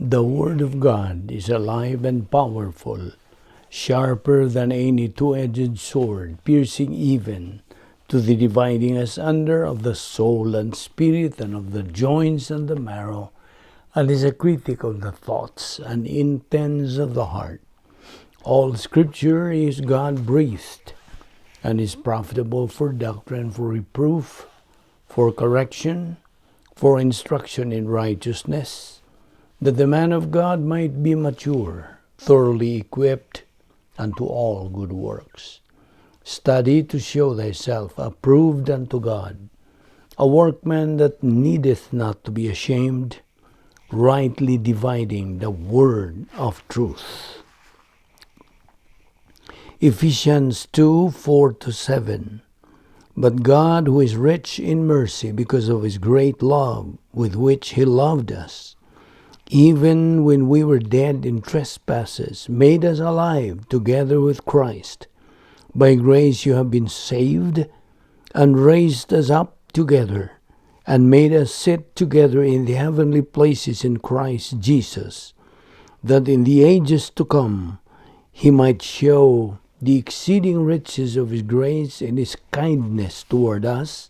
The Word of God is alive and powerful, sharper than any two-edged sword, piercing even to the dividing asunder of the soul and spirit and of the joints and the marrow, and is a critic of the thoughts and intents of the heart. All Scripture is God-breathed and is profitable for doctrine, for reproof, for correction, for instruction in righteousness, that the man of God might be mature, thoroughly equipped unto all good works. Study to show thyself approved unto God, a workman that needeth not to be ashamed, rightly dividing the word of truth. Ephesians 2:4-7. But God, who is rich in mercy, because of his great love with which he loved us, even when we were dead in trespasses, made us alive together with Christ. By grace you have been saved, and raised us up together, and made us sit together in the heavenly places in Christ Jesus, that in the ages to come he might show the exceeding riches of his grace and his kindness toward us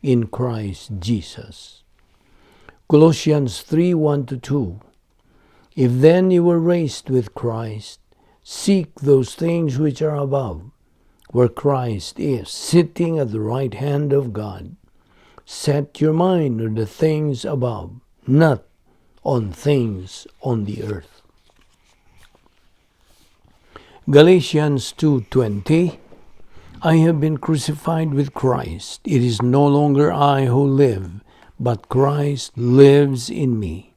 in Christ Jesus. Colossians 3:1-2. If then you were raised with Christ, seek those things which are above, where Christ is, sitting at the right hand of God. Set your mind on the things above, not on things on the earth. Galatians 2:20. I have been crucified with Christ. It is no longer I who live, but Christ lives in me.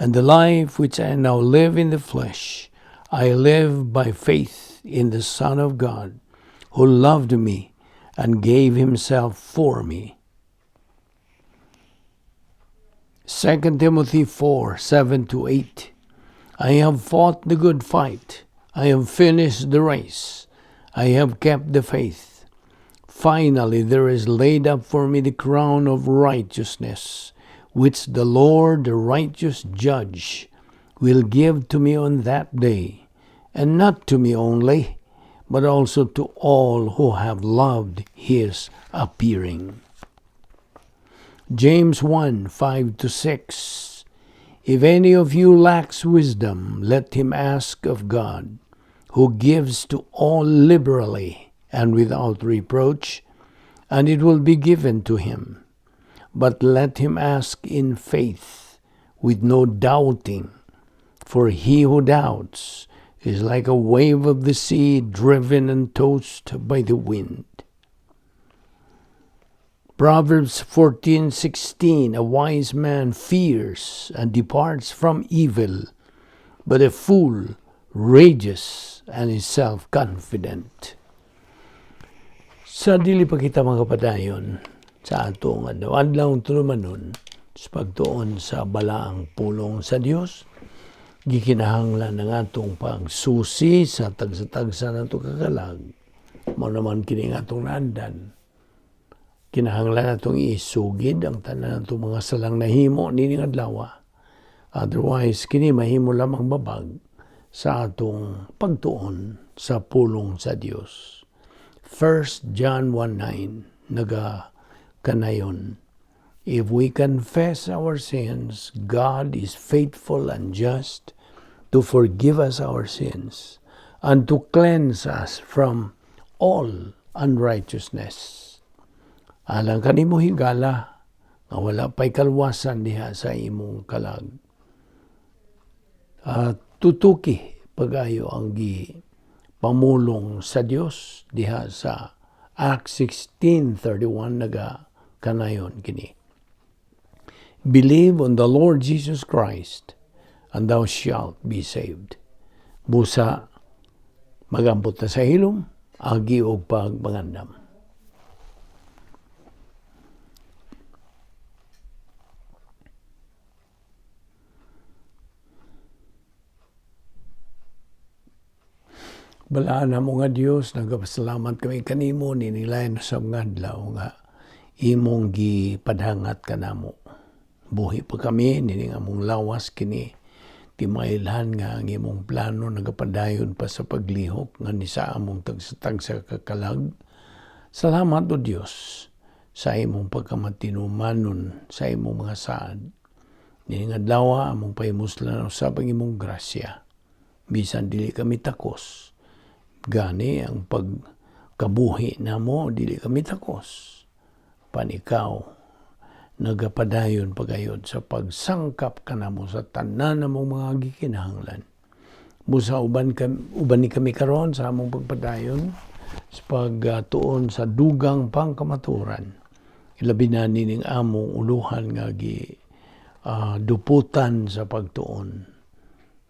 And the life which I now live in the flesh, I live by faith in the Son of God, who loved me and gave himself for me. 2 Timothy 4:7-8. I have fought the good fight. I have finished the race. I have kept the faith. Finally, there is laid up for me the crown of righteousness, which the Lord, the righteous judge, will give to me on that day, and not to me only, but also to all who have loved his appearing. James 1:5-6. If any of you lacks wisdom, let him ask of God, who gives to all liberally and without reproach, and it will be given to him. But let him ask in faith, with no doubting, for he who doubts is like a wave of the sea driven and tossed by the wind. Proverbs 14:16, a wise man fears and departs from evil, but a fool rages and is self-confident. Sa dili pa kita makapadayon sa atong adlaw-adlaw tulumanon sa pagtuon sa balaang pulong sa Dios, gikinahanglan ang atong pagsusi sa tagsa-tagsa nato kakalag. Mao naman kini nga atong naandan. Kinahanglan natong isugid ang tanan natong mga salang nahimo nining adlaw. Otherwise, kini mahimo lamang babag sa atong pagtuon sa pulong sa Dios. 1 John 1:9 naga kanayon. If we confess our sins, God is faithful and just to forgive us our sins and to cleanse us from all unrighteousness. Alang kanimo higala nga wala pa'y kalwasan diha sa imong kalag. At tutuki pagayo ang gi pamulong sa Dios diha sa Acts 16:31 naga kanayon kini. Believe on the Lord Jesus Christ and thou shalt be saved. Busa magampot na sa hilom, agi og pagpangandam. Balaan na mo nga Dios, nagapasalamat kami kanimo ninilayan sa mga adlaw nga imong gipadhangat kanamo. Buhi pa kami nining among lawas kini Timailhan nga ang imong plano nagapadayon pa sa paglihok nga ni sa among tagsa-tagsa kakalag. Salamat, O Dios, sa imong pagkamatinumanon sa imong mga saad. Nining adlaw, among pahimuslan usab ang imong grasya. Bisan dili kami takos. Gani ang pagkabuhi namo, dili kami takos. Pan ikaw nagapadayon pagayod sa pagsangkap kanamo sa tanan namong mga gikinahanglan. Busa uban kami, uban ni kami karon sa among pagpadayon sa pagtuon sa dugang pangkamaturan. Ilabi na nining among uluhan nga gi duputan sa pagtuon.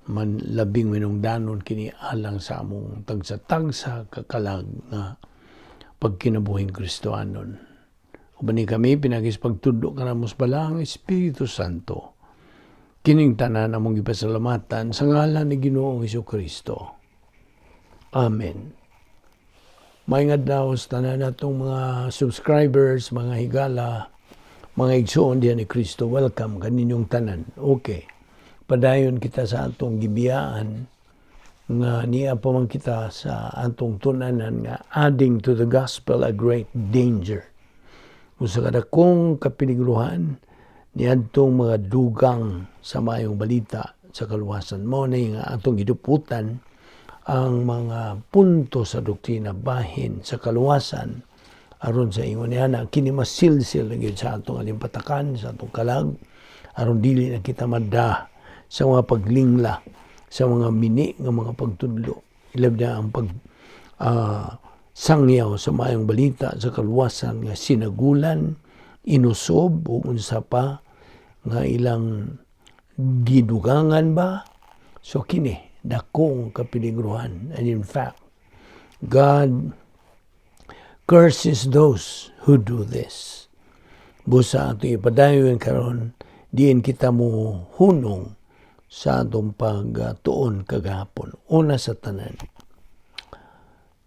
Man labing minungdanon kini alang sa among tagsa-tagsa kakalag nga pagkinabuhing Kristohanon. Uban ni kami pinaagi sa pagtudlo kanamo sa Balaang Espiritu Santo. Kining tanan among gipasalamatan sa ngalan ni Ginoong Kristo. Amen. Maayong adlaw sa tanan natong mga subscribers, mga higala, mga igsoon diyan ni Kristo. Welcome kaninyong tanan. Okay. Padayon kita sa atong gibiyaan nga niya pa man kita sa atong tunanan nga "Adding to the Gospel a Great Danger". Usa ka dakong kapiligruhan niadtong mga dugang sa Maayong Balita sa kaluwasan, mo na nga atong giduputan ang mga punto sa doktrina bahin sa kaluwasan aron sa ingon niya na kini masilsil na gyud sa atong alimpatakan, sa atong kalag, aron dili na kita madda sa mga paglingla sa mga mini nga mga pagtudlo, ilabi na ang pag sangyaw sa Maayong Balita sa kaluwasan nga sinagulan, inusob o unsa pa nga ilang gidugangan ba. So kini dakong kapiligruhan, and in fact, God curses those who do this. Busa atong ipadayon karon diin kita mo hunong sa atong pagtuon kagahapon. Una sa tanan,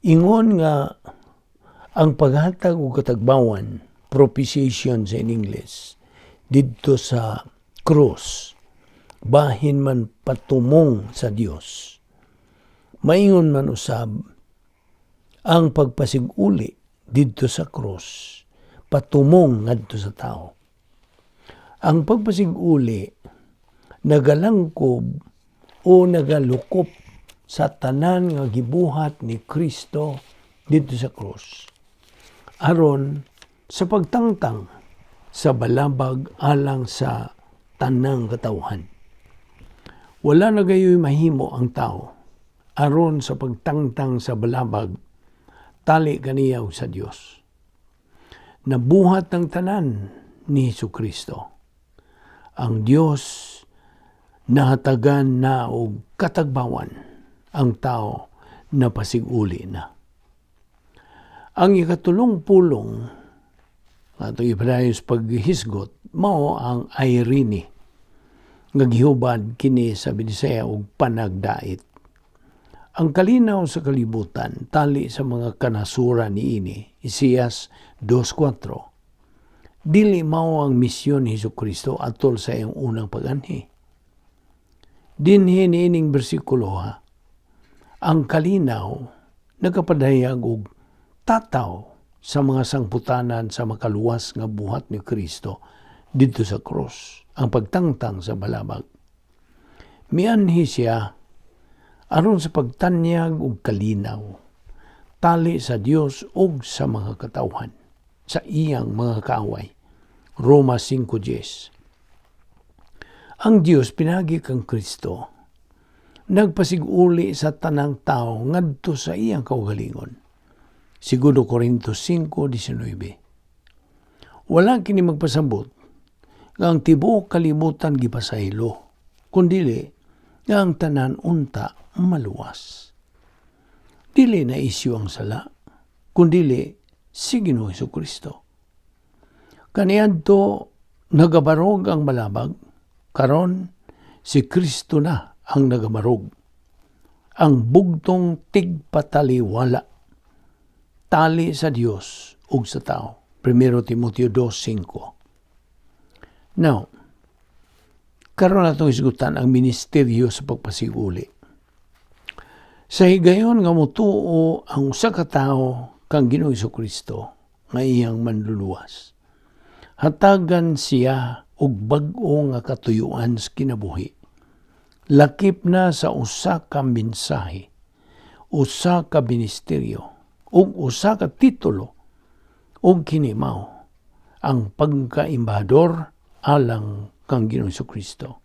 ingon nga ang paghatag og katagbawan, propitiation sa in English, didto sa krus, bahin man patumong sa Dios. Maingon man usab ang pagpasiguli didto sa krus patumong ngadto sa tao. Ang pagpasiguli nagalangkob o nagalukop sa tanan nga gibuhat ni Kristo didto sa krus aron sa pagtangtang sa balabag alang sa tanang katawhan. Wala na gayoy mahimo ang tao aron sa pagtangtang sa balabag tali kaniya sa Dios. Nabuhat ang tanan ni Hesus Kristo. Ang Dios nahatagan na og katagbawan, ang tao napasiguli na. Ang ikatulong pulong atong ipadayon sa paghisgot mao ang eirene nga gihubad kini sa Binisaya og panagdait. Ang kalinaw sa kalibutan tali sa mga kanasuran niini, Isaias 2.4. Dili mao ang misyon ni Hesus Kristo atol sa iyang unang pag-anhi. Dinhi niining bersikulo ha, ang kalinaw nagapadayag og tataw sa mga sangputanan sa makaluwas nga buhat ni Kristo didto sa krus, ang pagtangtang sa balabag. Mianhi siya aron sa pagtanyag og kalinaw tali sa Dios ug sa mga katawhan, sa iyang mga kaaway. Roma 5:10. Ang Dios pinagi kang Kristo nagpasiguli sa tanang tao ngadto sa iyang kaugalingon. Segundo Corinto 5:19. Wala kini magpasabot nga ang tibuok kalibutan gipasaylo, kundili nga ang tanan unta maluwas. Dili na isyu ang sala, kundili si Ginoong Kristo. Kaniadto nagabarog ang balabag, karon si Kristo na ang nagabarog. Ang bugtong tigpataliwala tali sa Dios ug sa tao. 1 Timoteo 2:5. Now, Karon, atong hisgutan ang ministeryo sa pagpasiguli. Sa higayon nga mutuo ang usa ka tawo kang Ginoong Kristo nga iyang manluluwas, hatagan siya og bag-o nga katuyuan sa kinabuhi. Lakip na sa usa ka mensahe, usa ka ministeryo, ug usa ka titulo, ug kini mao ang pagka-embahador alang kang Ginoong Kristo.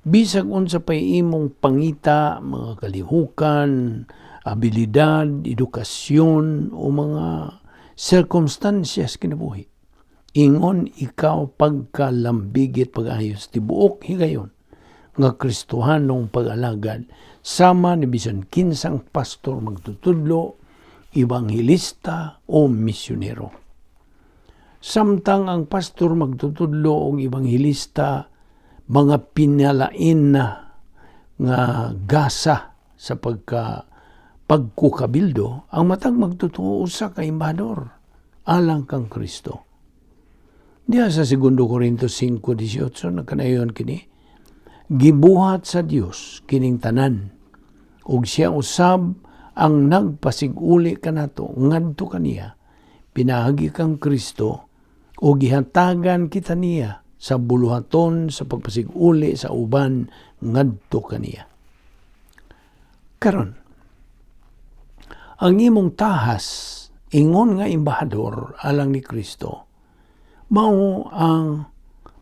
Bisag unsa pay imong pangita, mga kalihukan, abilidad, edukasyon o mga circumstances kinabuhi, ingon ikaw pagkalambigit pag-ayos tibuok higayon nga Kristohanong pag-alagad sama ni bisan kinsang pastor, magtutudlo, ebanghelista o misyonero. Samtang ang pastor, magtutudlo o ebanghelista mga pinalain na nga gasa sa pagkukabildo, ang matag magtotoo usa ka embahador alang kang Kristo. Diha sa 2 Corinto 5:18 nagkanayon kini: "Gibuhat sa Dios kining tanan ug siya usab ang nagpasiguli kanato ngadto kaniya pinaagi kang Kristo ug gihatagan kita niya sa buluhaton sa pagpasiguli sa uban ngadto kaniya." Karon, ang imong tahas ingon nga embahador alang ni Kristo mao ang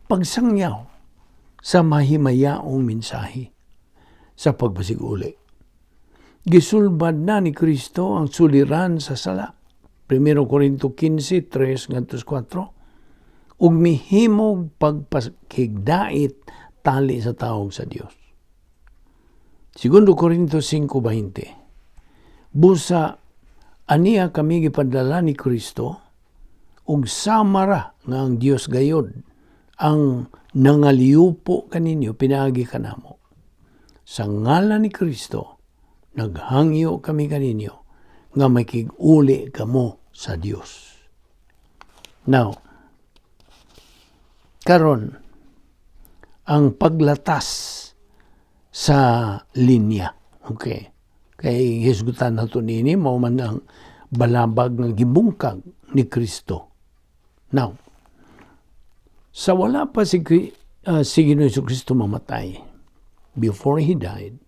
pagsangyaw sa mahimayaong mensahe sa pagpasiguli. Gisulbad na ni Kristo ang suliran sa sala. 1 Corinto 15:3 ngadto 4, ug mihimog pagpakigdait tali sa tawag sa Dios. 2 Corinto 5:20: "Busa aniya kami gipadala ni Kristo ug sama ra nga ang Dios gayod ang nangaliupo kaninyo pinaagi kanamo. Sa ngalan ni Kristo naghangyo kami kaninyo nga makig-uli kamo sa Dios." Now, karon ang paglatas sa linya. Okay. Kay hisgutan nato nini, mao man ang balabag nga gibungkag ni Kristo. Now, sa wala pa si Ginoong Kristo mamatay, before He died,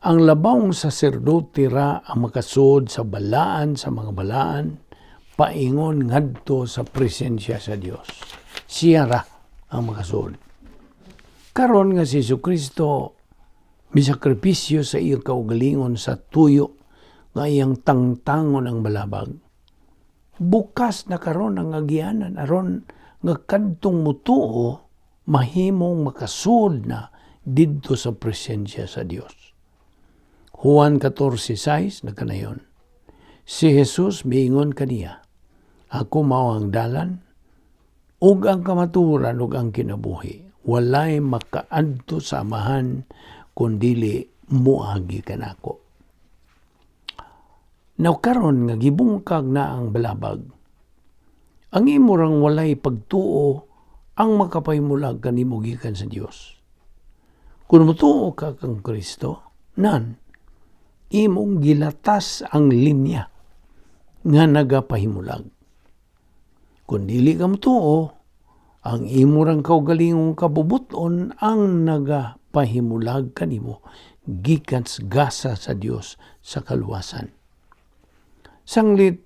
ang labawng saserdote ra ang makasud sa balaan sa mga balaan paingon ngadto sa presensya sa Dios. Siya ra ang makasud. Karon nga si Kristo misakripisyo sa iyang kaugalingon sa tuyo nga iyang tangtangon ang balabag, bukas na karon ang agianan aron nga kadtong mutuo mahimong makasud na didto sa presensya sa Dios. Juan 14:6 nagkanayon: Si Jesus miingon kaniya, "Ako mao ang dalan, ug ang kamatuoran ug ang kinabuhi. Walay makaadto sa Amahan kun dili moagi kanako." Now karon nga gibungkag na ang balabag, ang imo rang walay pagtuo ang makapahimulag kanimo gikan sa Dios. Kung mutuo ka kang Kristo, nan imong gilatas ang linya nga nagapahimulag. Kung dili ka mutuo, ang imo rang kaugalingong kabubuton ang nagapahimulag kanimo gikan sa gasa sa Dios sa kaluwasan. Sanglit,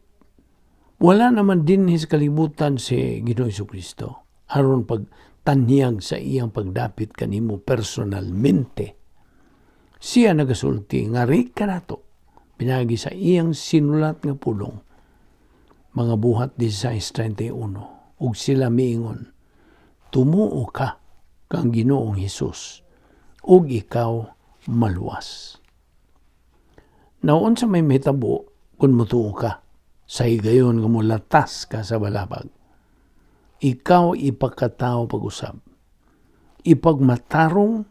wala naman din sa kalibutan si Ginoong Kristo aron pagtanyag sa iyang pagdapit kanimo personalmente. Siya nagasulti ngari kanato pinaagi sa iyang sinulat nga pulong. Mga Buhat 16:31: "Ug sila miingon, 'Tumuo ka kang Ginoong Hesus ug ikaw maluwas.'" Now, unsa may mahitabo kung mutuo ka sa higayon nga mulatas ka sa balabag? Ikaw ipakatao pag-usab. Ipagmatarong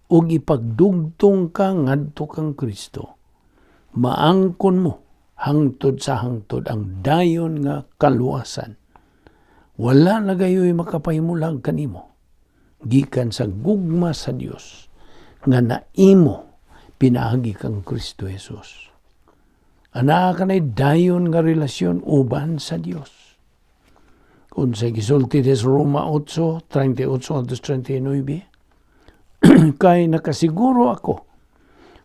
ug ipagdugtong ka ngadto kang Kristo. Maangkon mo hangtod sa hangtod ang dayon nga kaluwasan. Wala na gayoy makapahimulag kanimo. gikan sa gugma sa Dios nga naimo pinaagi kang Kristo Jesus. Anaa ka nay dayon nga relasyon uban sa Dios. Kung sa gisulti sa Roma 8:38 hangtod 39, "Kay nakasiguro ako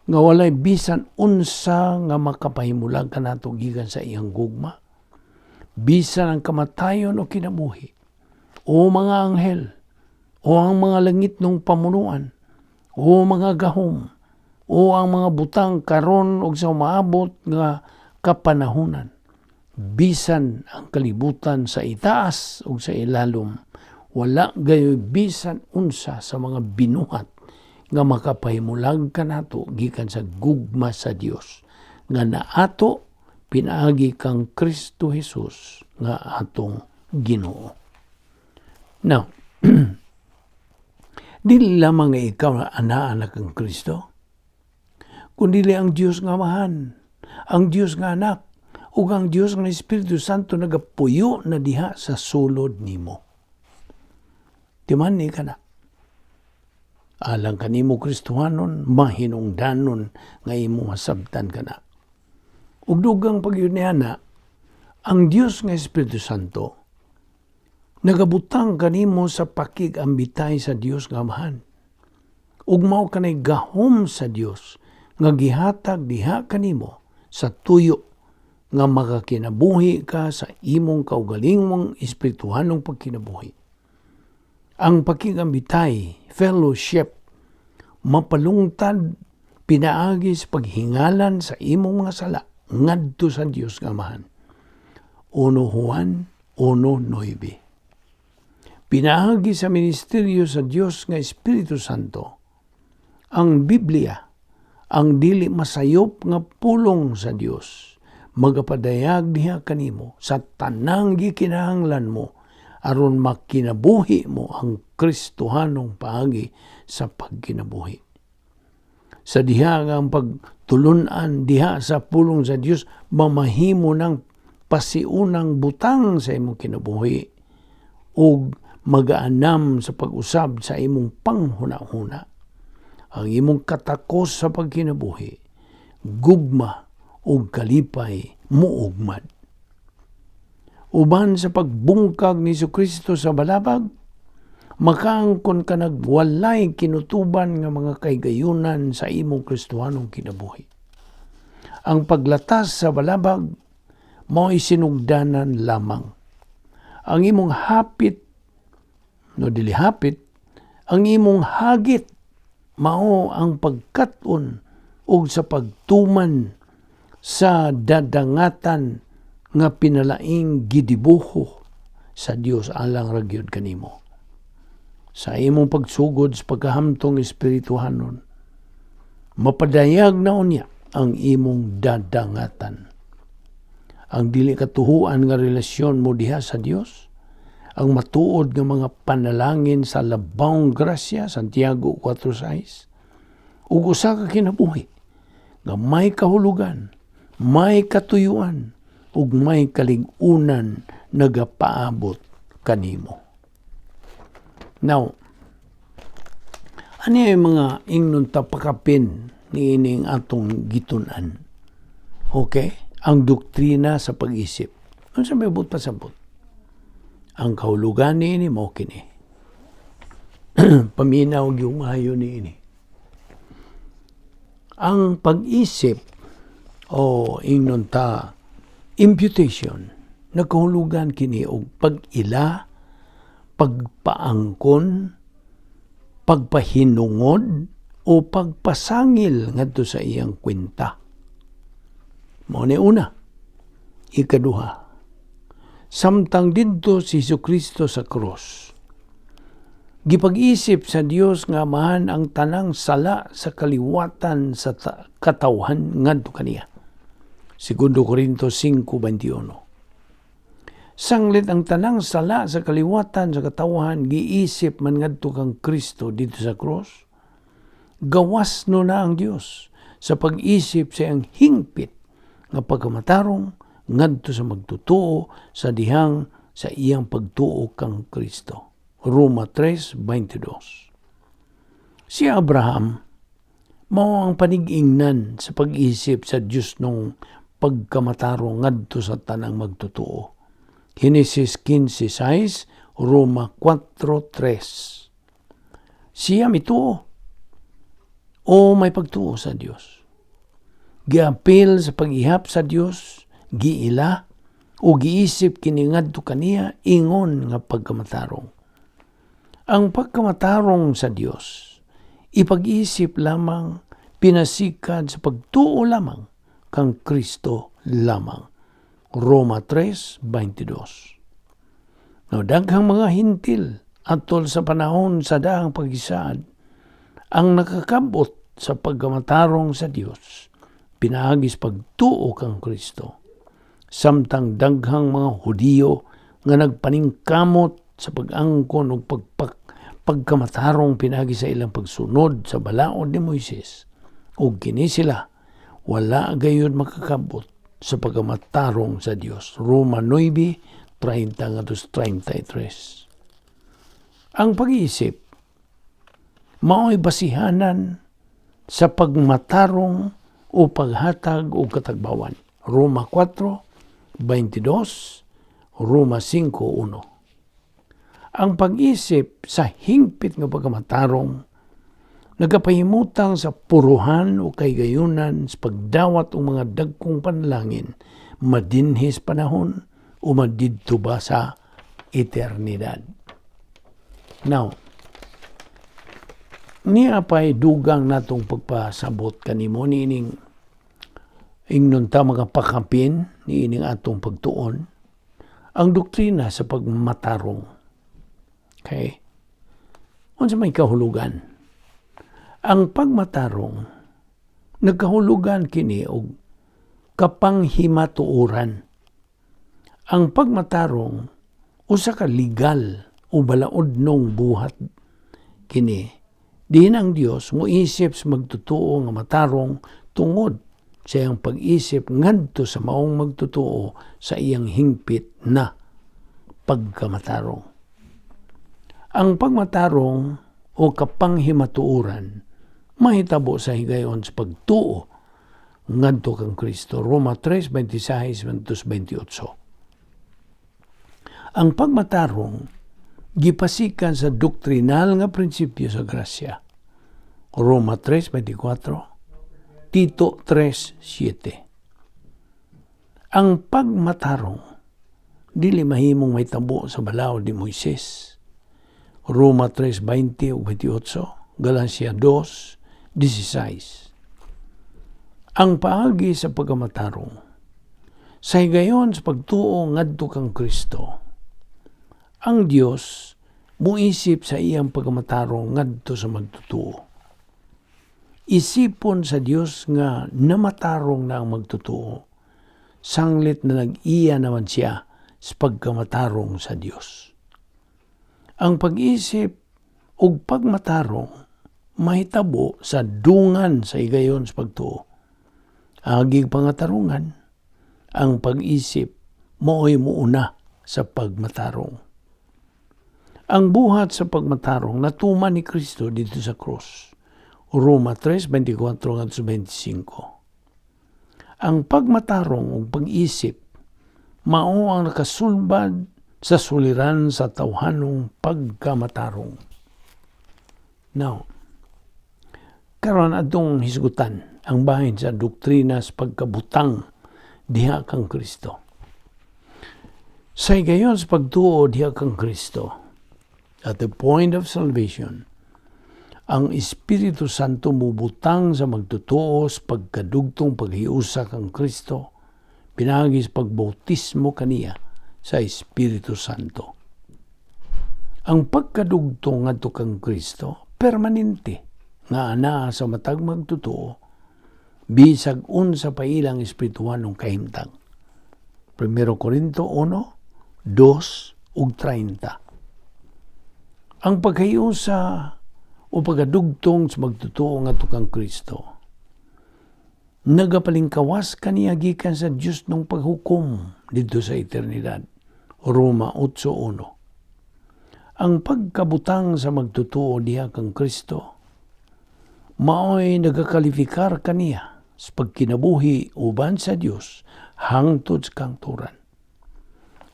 nga walay bisan unsa nga makapahimulag kanato gikan sa iyang gugma, bisan ang kamatayon o kinabuhi, o mga anghel, o ang mga langitnong pamunuan, o mga gahom, o ang mga butang karon og sa umaabot nga kapanahunan, bisan ang kalibutan sa itaas ug sa ilalom, wala gayoy bisan unsa sa mga binuhat nga makapahimulag kanato gikan sa gugma sa Dios nga naato pinaagi kang Kristo Jesus nga atong Ginoo." Now, dili lamang nga ikaw anaa na kang Kristo, kundi ang Dios nga Amahan, ang Dios nga Anak, ug ang Dios nga Espiritu Santo nagapuyo na diha sa sulod nimo. Timan ni ka na. Alang kanimo Kristohanon, mahinungdanon nga imo masabtan ka na. Ug dugang pagyud niya na, ang Dios nga Espiritu Santo nagabutang kanimo sa pakig-ambitay sa Dios nga Amahan. Ug mao kanay gahom sa Dios nga gihatag diha kanimo sa tuyo nga makakinabuhi ka sa imong kaugalingong espirituhanong pagkinabuhi. Ang pakigambitay, fellowship, mapalungtad pinaagi sa paghingalan sa imong mga sala ngadto sa Dios nga Amahan. 1 Juan 1:9. Pinaagi sa ministeryo sa Dios nga Espiritu Santo, ang Biblia, ang dili masayop nga pulong sa Dios, magapadayag diha kanimo sa tanang gikinahanglan mo aron makinabuhi mo ang Kristohanong paagi sa pagkinabuhi. Sa diha nga ang pagtulunan diha sa pulong sa Dios mamahimo ng pasiunang butang sa imong kinabuhi ug magaanam sa pag-usab sa imong panghuna-huna. Ang imong katakos sa pagkinabuhi, gugma ug kalipay muugmad. Uban sa pagbungkag ni Kristo sa balabag, makaangkon ka nagwalay kinutuban nga mga kaigayunan sa imong Kristohanong kinabuhi. Ang paglatas sa balabag mao sinugdanan lamang. Ang imong hapit, no, dili hapit, ang imong hagit mao ang pagkat-on ug sa pagtuman sa dadangatan nga pinalaing gidibuho sa Dios alang ra gyud kanimo. Sa imong pagsugod sa pagkahamtong espirituhanon, mapadayag na unya ang imong dadangatan. Ang dili katuhuan nga relasyon mo diha sa Dios, ang matuod nga mga panalangin sa labawng grasya, Santiago 4:6, ug usa ka kinabuhi nga may kahulugan, may katuyuan, ug may kalig-unan nagapaabot kanimo. Now, ano yung mga ingnon ta pakapin niining atong gitun-an? Okay? Ang doktrina sa pag-isip. Ano sa may buot pasabot? Ang kahulugan niini mao kini. Paminaw yung maayo niini. Ang pag-isip o ingnon ta imputation, nagkahulugan kini og pag-ila, pagpaangkon, pagpahinungod o pagpasangil ngadto sa iyang kwenta. Mao ni una. Ikaduha, samtang didto si Kristo sa krus, gipag-isip sa Dios nga Amahan ang tanang sala sa kaliwatan sa katawhan ngadto kaniya. Segundo Corinto 5:21. Sanglit ang tanang sala sa kaliwatan sa katawhan giisip man ngadto kang Kristo didto sa krus, gawas no na ang Dios sa pag-isip sa iyang hingpit nga pagkamatarong ngadto sa magtutuo sa dihang sa iyang pagtuo kang Kristo. Roma 3:22. Si Abraham mao ang panig-ingnan sa pag-isip sa Dios nung pagkamatarong ngadto sa tanang magtotoo. Henesis 15:6, Roma 4:3. Siya mituo o may pagtuo sa Dios. Giapil sa pag-ihap sa Dios, giila o giisip kini ngadto kaniya ingon nga pagkamatarong. Ang pagkamatarong sa Dios ipag-isip lamang pinasikad sa pagtuo lamang kang Kristo lamang. Roma 3:22. Now, daghang mga Hentil atol sa panahon sa Dahang Paghisaad ang nakakabot sa pagkamatarong sa Dios pinaagi sa pagtuo kang Kristo. Samtang daghang mga Hudiyo nga nagpaningkamot sa pag-angkon og pagkamatarong pinaagi sa ilang pagsunod sa balaod ni Moises, ug kini sila wala gayud makakabot sa pagkamatarong sa Dios. Roma 9:30 ngadto 33. Ang pag-iisip mao'y basihanan sa pagmatarong o paghatag og katagbawan. Roma 4:22, Roma 5:1. Ang pag-isip sa hingpit nga pagkamatarong nagapahimutang sa puruhan o kahigayunan sa pagdawat og mga dagkong panalangin madinhi sa panahon o madidto ba sa eternidad. Now, niya pa'y dugang natong pagpasabot kanimo niining ingnon ta mga pakapin niining atong pagtuon ang doktrina sa pagmatarong. Okay? Unsa may kahulugan? Ang pagmatarong nagkahulugan kini og kapanghimatuoran. Ang pagmatarong usa ka legal o balaodnong buhat kini diin ang Dios moisip sa magtotoo nga matarong tungod sa iyang pag-isip ngadto sa maong magtotoo sa iyang hingpit na pagkamatarong. Ang pagmatarong o kapanghimatuoran mahitabo sa higayon sa pagtuo ngadto kang Kristo. Roma 3:26 28. Ang pagmatarong gipasikan sa doktrinal nga prinsipyo sa grasya. Roma 3:24, Tito 3:7. Ang pagmatarong dili mahimong mahitabo sa balaod ni Moises. Roma 3:20 ug 28, Galacia 2:16. Ang paagi sa pagkamatarong sa higayon sa pagtuo ngadto kang Kristo, ang Dios muisip sa iyang pagkamatarong ngadto sa magtotoo. Isipon sa Dios nga namatarong na ang magtotoo, sanglit na nag-iya naman siya sa pagkamatarong sa Dios. Ang pag-isip ug pagmatarong mahitabo sa dungan sa higayon sa pagtuo. Agig pangatarungan, ang pag-isip mao'y muuna sa pagmatarong. Ang buhat sa pagmatarong natuman ni Kristo didto sa krus. Roma 3:24 ngadto 25. Ang pagmatarong ug pag-isip mao ang nakasulbad sa suliran sa tawhanong pagkamatarong. Now, karon atong hisgutan ang bahin sa doktrina sa pagkabutang diha kang Kristo. Sa higayon sa pagtuo diha kang Kristo, at the point of salvation, ang Espiritu Santo mubutang sa magtotoo sa pagkadugtong paghiusa kang Kristo, pinaagi sa pagbautismo kaniya sa Espiritu Santo. Ang pagkadugtong ngadto kang Kristo, permanente nga anaa sa matag magtotoo, bisag unsa pa ilang espirituhanong kahimtang. 1 Corinto 1, 2 ug 30. Ang paghiusa o pagkadugtong sa magtotoo ngadto kang Kristo, nagapalingkawas kaniya gikan sa Dios nung paghukom didto sa eternidad. Roma 8:1. Ang pagkabutang sa magtutuo diha kang Kristo maoy nagakalifikar kaniya sa pagkinabuhi uban sa Dios hangtod sa kangturan.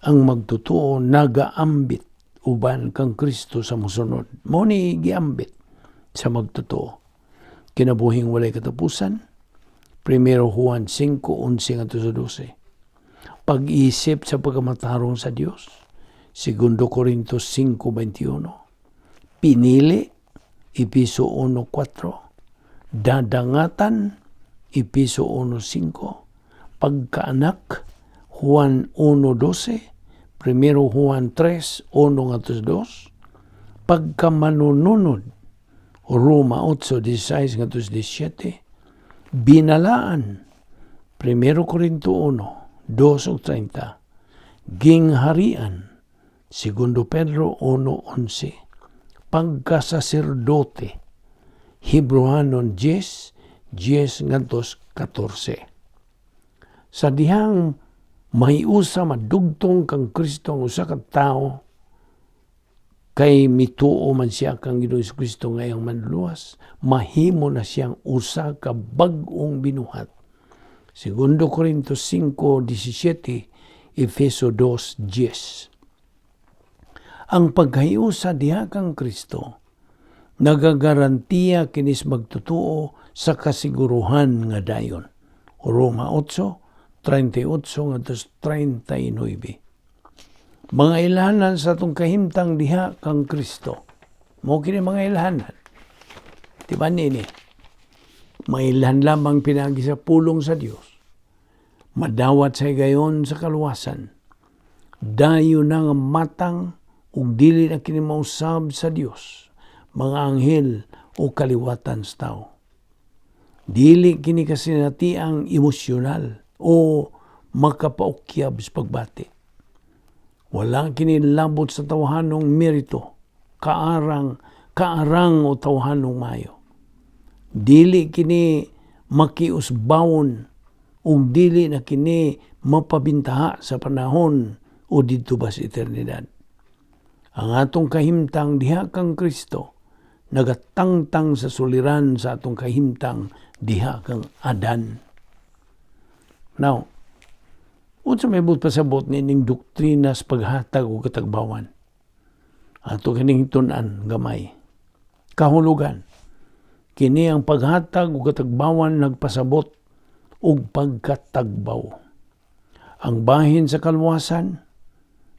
Ang magtutuo nagaambit uban kang Kristo sa mosunod. Mao ni giambit sa magtotoo. Kinabuhing walay katapusan. 1 Juan 5:11 ngadto sa 12. Pag-isip sa pagkamatarong sa Dios. 2 Corintios 5:21. Pinili, Epeso 1:4. Dadangatan, Epeso 1:5. Pagkaanak, Juan 1:12. 1 Juan 3:1 ngadto sa 2. Pagkamanununod, Roma 8:16 ngadto sa 17. Binalaan, 1 Corinto 1, 2 ug 30. Gingharian, 2 Pedro 1:11. Pagkasaserdote, Hebreohanon 10, 10 ngadto sa 14. Sa dihang mahiusa madugtong kang Kristo ang usa ka tawo kay mituo man siya kang Ginoong Kristo nga iyang manluluwas, mahimo na siyang usa ka bag-ong binuhat. 2 Corintios 5:17, Efeso 2:10. Ang pagkahiusa diha kang Kristo nagagarantiya kinis magtutuo sa kasiguruhan nga dayon. Roma 8:38 ngadto sa 39. Mga ilhanan sa atong kahimtang diha kang Kristo. Mao kini mga ilhanan. Di ba nini? Mailhan lamang pinagi sa pulong sa Dios. Madawat sa higayon sa kaluwasan. Dayon na nga matang ug dili na kini mausab sa Dios, mga anghel o kaliwatan sa tao. Dili kini kasinatiang emosyonal o makapaukyab sa pagbati. Wala kini labot sa tawhanong merito, kaarang, kaarang o tawhanong mayo. Dili kini makiusbawon ug dili na kini mapabintaha sa panahon o didto ba sa eternidad. Ang atong kahimtang diha kang Kristo nagatangtang sa suliran sa atong kahimtang diha kang Adan. Now, unsa may buot pasabot nining doktrina sa paghatag og katagbawan? Ato kining tun-an gamay. Kahulugan, kini ang paghatag og katagbawan nagpasabot og pagkatagbaw. Ang bahin sa kaluwasan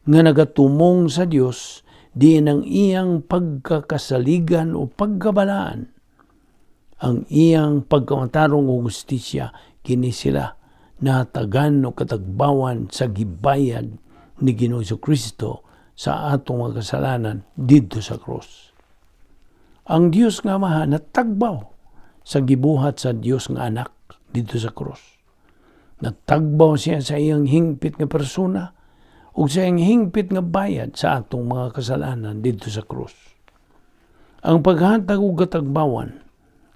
nga nagatumong sa Dios diin ang iyang pagkakasaligan o pagkabalaan, ang iyang pagkamatarong o hustisya, kini sila nahatagan o katagbawan sa gibayad ni Ginoong Kristo sa atong mga kasalanan didto sa krus. Ang Dios nga Amahan natagbaw sa gibuhat sa Dios nga Anak didto sa krus. Natagbaw siya sa iyang hingpit nga persona ug sa iyang hingpit nga bayad sa atong mga kasalanan didto sa krus. Ang paghatag og katagbawan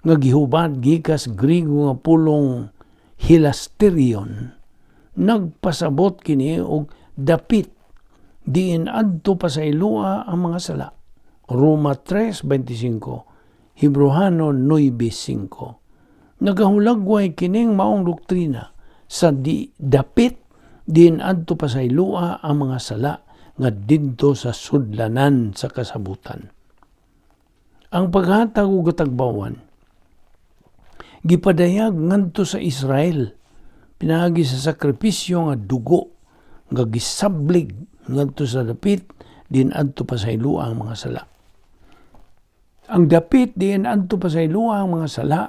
nga gihubad gikas Griego nga pulong hilasterion nagpasabot kini og dapit diin adto pasayloa ang mga sala. Roma 3:25, Hebreohanon 9:5. Nagahulagway kining maong doktrina sa di dapit diin adto pasayloa ang mga sala nga didto sa sudlanan sa kasabutan. Ang paghatag og katagbawan gipadayag ngadto sa Israel pinaagi sa sakripisyo nga dugo nga gisablig ngadto sa dapit diin adto pasayloa ang mga sala. Ang dapit diin adto pasayloa ang mga sala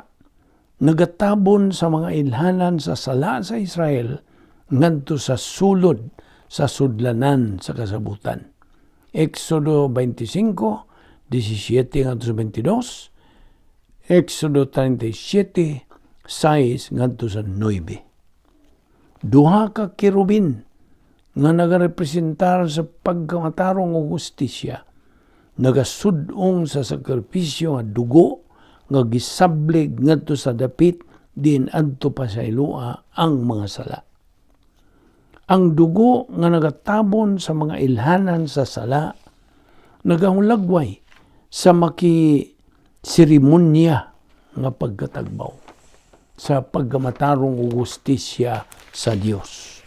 nagatabon sa mga ilhanan sa sala sa Israel ngadto sa sulod sa sudlanan sa kasabutan. Exodo 25, 17 ngadto sa 22, Exodo 37, 6 ngadto sa 9. Duha ka kerubin nga nagarepresentar sa pagkamatarong ug hustisya nagasud-ong sa sakripisyo nga dugo nga gisablig ngadto sa dapit diin adto pasayloa ang mga sala. Ang dugo nga nagatabon sa mga ilhanan sa sala Nagahulagway sa maki seremonya nga pagkatagbaw sa pagkamatarong ug hustisya sa Dios.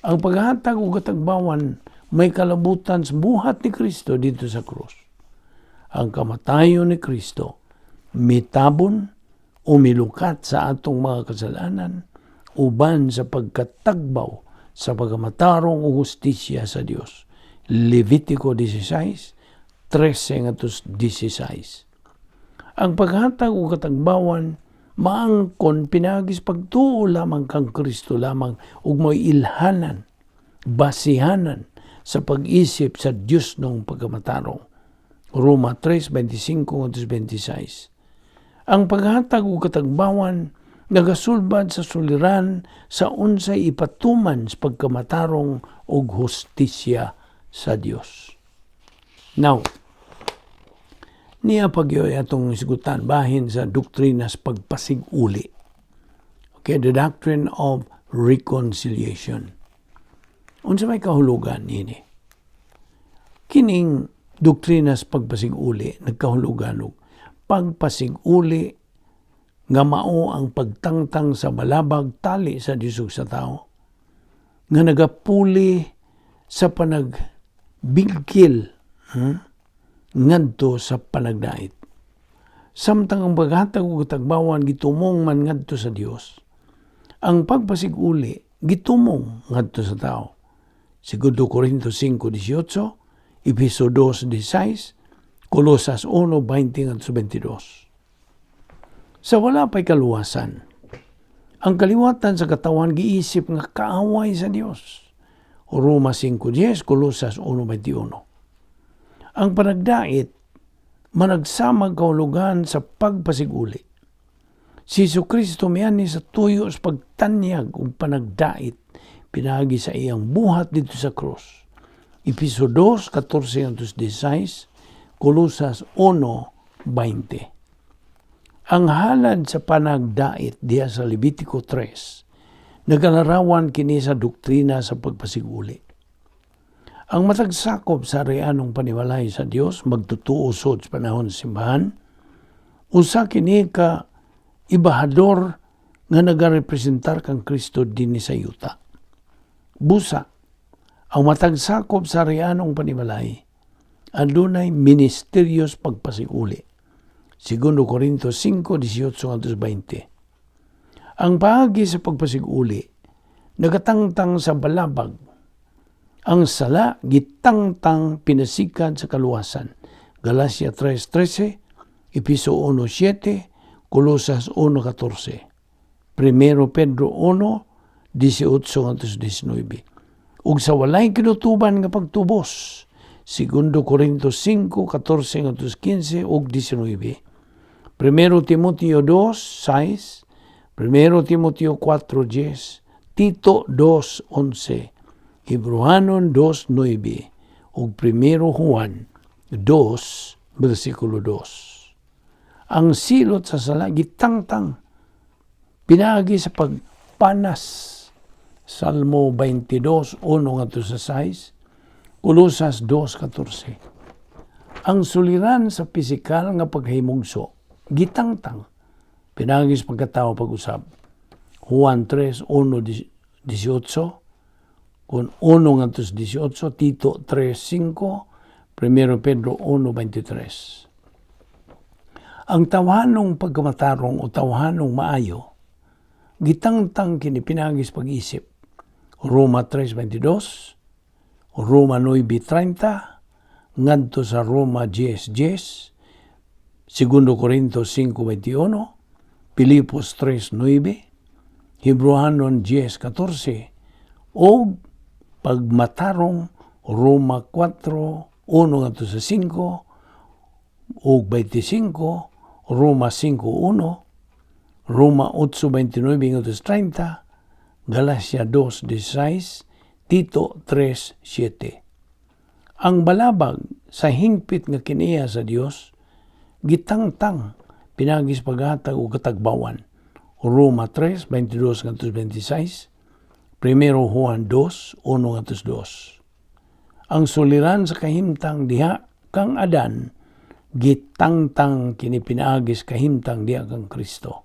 Ang paghatag og katagbawan may kalabutan sa buhat ni Kristo didto sa krus. Ang kamatayon ni Kristo mitabon o milukat sa atong mga kasalanan uban sa pagkatagbaw sa pagkamatarong ug hustisya sa Dios. Levitico 16, 13 ngadto 16. Ang paghatag og katagbawan maangkon pinaagi sa pagtuo lamang kang Kristo lamang ug mo'y ilhanan, basihanan sa pag-isip sa Dios ng pagkamatarong. Roma 3:25 26. Ang paghatag og katagbawan nagasulbad sa suliran sa unsay ipatuman sa pagkamatarong ug hustisya sa Dios. Now, niya pagyoy atong isgutan bahin sa doktrina sa pagpasiguli. Okay, the doctrine of reconciliation. Unsa may kahulugan ini? Kining doktrina sa pagpasiguli nagkahulugan og pagpasiguli nga mao ang pagtangtang sa balabag tali sa Dios ug sa tao nga nagapuli sa panagbigkil ngadto sa panagdait. Samtang ang paghatag og katagbawan gitumong man ngadto sa Dios, ang pagpasiguli gitumong ngadto sa tao. Segundo Corinto 5:18, Efeso 2:16, Colosas 1:20 ngadto 22. Sa wala pa'y kaluwasan, ang kaliwatan sa katawan giisip nga kaaway sa Dios. Roma 5:10, Colosas 1:21. Ang panagdait managsamag kahulugan sa pagpasiguli. Si Kristo miani sa tuyo sa pagtanyag ug panagdait pinaagi sa iyang buhat didto sa krus. Efeso 2:14 16, Colosas 1:20. Ang halad sa panagdait diha sa Levitico 3, nagalarawan kini sa doktrina sa pagpasiguli. Ang matag sakop sa arianong panimalay sa Dios magtutuo sud sa panahon sa simbahan, usa kini ka embahador nga nagarepresentar kang Kristo dinhi sa yuta. Busa, ang matag sakop sa arianong panimalay adunay ministeryo sa pagpasiguli. Segundo Corinto 5:18 20. Ang paagi sa pagpasiguli nagatangtang sa balabag. Ang sala gitangtang pinasikan sa kaluwasan. Galacia 3:13, Efeso 1:7, Colosas 1:14. Primero Pedro 1:18 19. Ug sa walay kinutuban nga pagtubos, Segundo Corinto 5:14 15 ug 19. Primero Timoteo 2:6, Primero Timoteo 4:10, Tito 2:11, Hebreohanon 2:9, ug Primero Juan 2, versikulo 2. Ang silot sa sala gitangtang pinaagi sa pagpanas. Salmo 22:1 ngadto sa 6, Colosas 2:14. Ang suliran sa pisikal nga paghimugso gitangtang pinaagi sa pagkatao pag-usab. Juan 3, 1, 18, kung 1 ngadto sa 18, Tito 3:5, 1 Pedro 1:23. Ang tawhanong pagkamatarong o tawhanong maayo, gitangtang kini pinaagi sa pag-isip. Roma 3:22, Roma 9:30, ngadto sa Roma 10:10, Segundo Corinto 5:21, Filipos 3:9, Hebreohanon 10:14, o pagmatarong Roma 4, 1 ngadto sa 5, ug 25, Roma 5:1, Roma 8:29 ngadto sa 30, Galacia 2:16, Tito 3:7. Ang balabag sa hingpit nga kiniya sa Dios gitangtang pinaagi sa paghatag og katagbawan. Roma 3:22 ngadto 26, Primero Juan 2, 1 ngadto 2. Ang suliran sa kahimtang diha kang Adan gitangtang kini pinaagi sa kahimtang diha kang Kristo.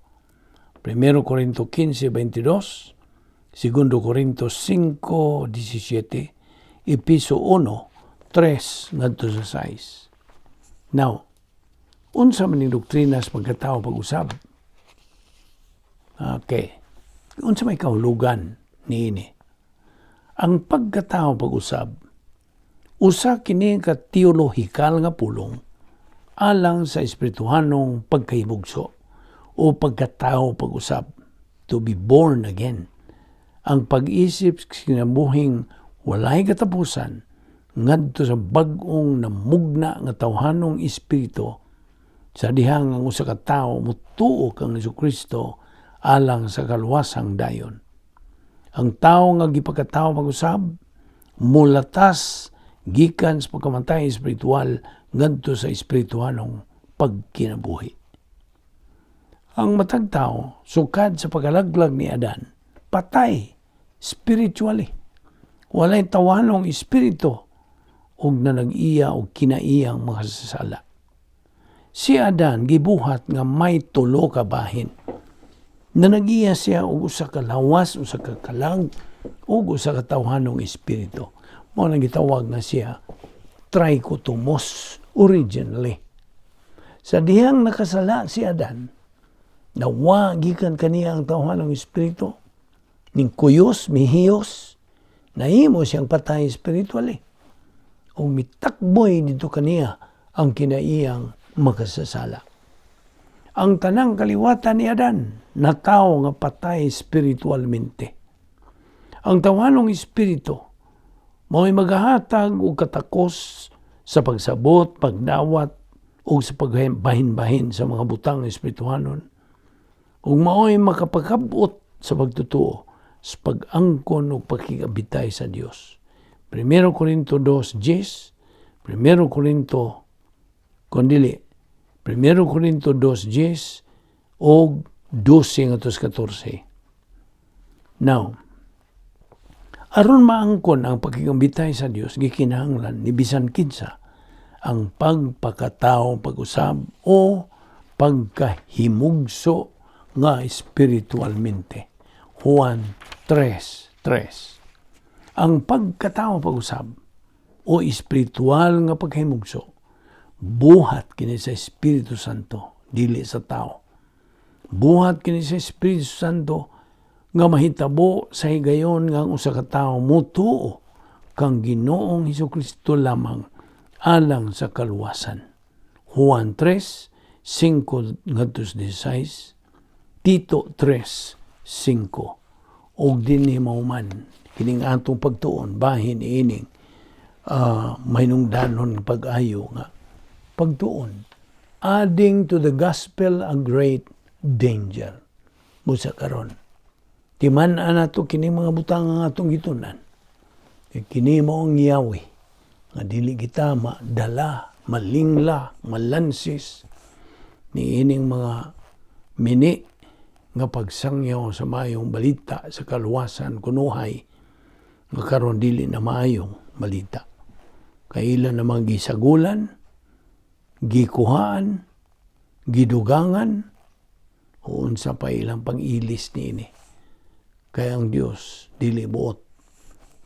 1 Corinto 15:22, 2 Corinto 5:17, Epeso 1:3 ngadto sa 6. Now, unsa man ning doktrina sa pagkatao pag-usab? Okay. Unsa may kahulugan niini? Ang pagkatao pag-usab, usa kini ka teolohikal nga pulong alang sa espirituhanong pagkahimugso o pagkatao pag-usab, to be born again. Ang pag-isip sa kinabuhing walay katapusan ngadto sa bag-ong namugna nga tawhanong espiritu sa dihang ang usa ka tawo motuo kang Kristo alang sa kaluwasang dayon. Ang tawo nga gipagkatao pag-usab mulatas gikan sa pagkamatay espiritual ngadto sa espirituhanong pagkinabuhi. Ang matag tawo sukad sa pagkalaglag ni Adan, patay spiritually. Walay tawhanong espiritu ug na nag-iya og kinaiyang makasasala. Si Adan gibuhat nga may tulo ka bahin. Na nag-iya siya og usa ka lawas, usa ka kalag, ug usa ka tawhanong espiritu. Mao nang gitawag na siya trichotomos originally. Sa dihang nakasala si Adan, nawa gikan kaniya ang tawhanong espiritu, ning kuyos, mihiyos, nahimo siyang patay spiritually. Ug mitakboy didto kaniya ang kinaiyang makasasala. Ang tanang kaliwatan ni Adan, natawo nga patay spiritualmente. Ang tawhanong espiritu mao'y magahatag og katakos sa pagsabot, pagdawat ug sa pagbahin-bahin sa mga butang espirituhanon. Ug mao'y makapaghabot sa pagtutuo sa pag-angkon ug pakigabitay sa Dios. 1 Corinto 2:10, 1 Corinto kundili 1 Corinto 2:10 og 12 ngadto sa 14. Now, aron maangkon ang pakigambitay sa Dios, gikinahanglan ni bisan kinsa ang pagpakatao pag-usab o pagkahimugso nga espiritualmente. Juan 3:3. Ang pagkatao pag-usab o espiritual nga pagkahimugso, buhat kini sa Espiritu Santo, dili sa tao. Buhat kini sa Espiritu Santo nga mahitabo sa higayon nga ang usa ka tawo motuo kang Ginoong Hesukristo lamang alang sa kaluwasan. Juan 3:5 ngadto sa 16, Tito 3:5. Og dinhi mahuman kining atong pagtuon bahin ining mahinungdanon pag-ayo nga pagtuon, adding to the gospel a great danger. Busa karon, timan-an nato kini mga butang nga atong gitunan. Kay kini mao ang yawi nga dili kita madala, malingla, malansis ni ining mga mini nga pagsangyaw sa maayong balita sa kaluwasan kunuhay nga karon dili na maayong balita. Kay ila namang gisagulan, gikuhaan, gidugangan, o unsa pa ilang pang-ilis niini. Kaya ang Dios dili buot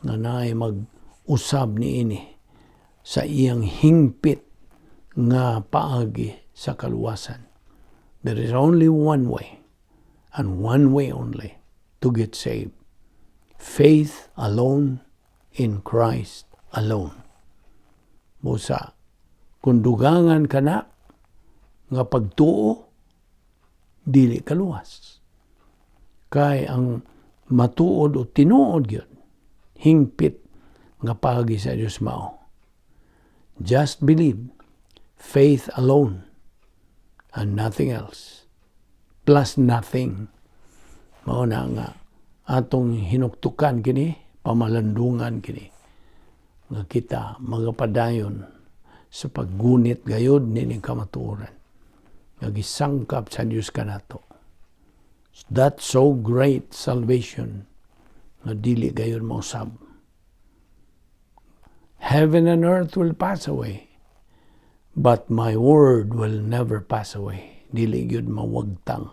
nga naay mag-usab niini sa iyang hingpit nga paagi sa kaluwasan. There is only one way and one way only to get saved. Faith alone in Christ alone. Busa, kung dugangan ka na nga pagtuo, dili kaluwas. Kay ang matuod o tinuod gyud, hingpit nga paagi sa Dios mao. Just believe, faith alone, and nothing else. Plus nothing. Mao na nga atong hinuktukan kini, pamalandungan kini nga kita magapadayon sa paggunit gayod nining kamatuoran nga gisangkap sa Dios kanato. That so great salvation nga dili gayon mausab. Heaven and earth will pass away, But my word will never pass away. Dili gyud mawagtang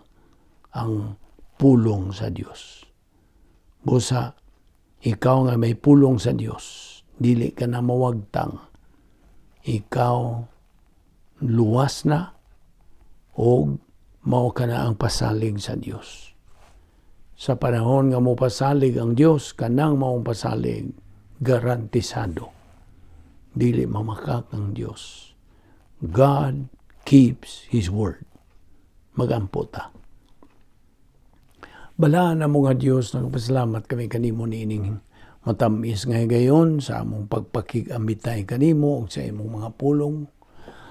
ang pulong sa Dios. Busa, ikaw nga may pulong sa Dios, dili ka na mawagtang. Ikaw luwas na og mao ka na ang pasalig sa Dios. Sa panahon nga mo pasalig ang Dios, kanang maong pasalig, garantisado. Dili mamakak ang Dios. God keeps His word. Magampo ta. Balaan amo nga Dios, nagpasalamat kami kanimo niining matamis nga higayon sa among pagpakig-amitay kanimo ug sa imong mga pulong.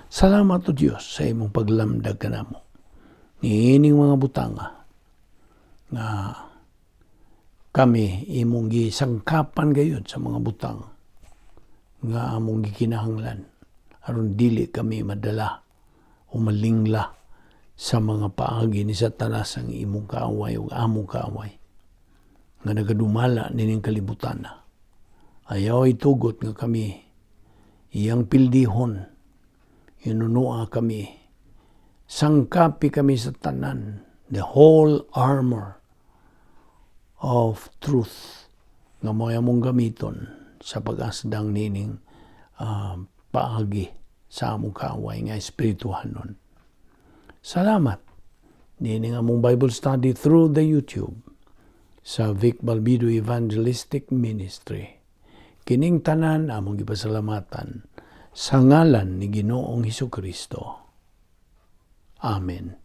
Salamat, O Dios, sa imong paglamdag kanamo niining mga butanga nga kami imong gisangkapan gayud sa mga butang nga among gikinahanglan aron dili kami madala o malingla sa mga paagi ni Satanas, ang imong kaaway ug among kaaway nga nagadumala nining kalibutan na. Ayaw itugot nga kami iyang pildihon. Inunua kami, sangkapi kami sa tanan, the whole armor of truth nga mao among gamiton sa pag-asdang nining paagi sa among kaaway nga espirituhanon. Salamat nining among Bible study through the YouTube sa Vic Balbido Evangelistic Ministry. Kining tanan among gipasalamatan sa ngalan ni Ginoong Hesus Kristo. Amen.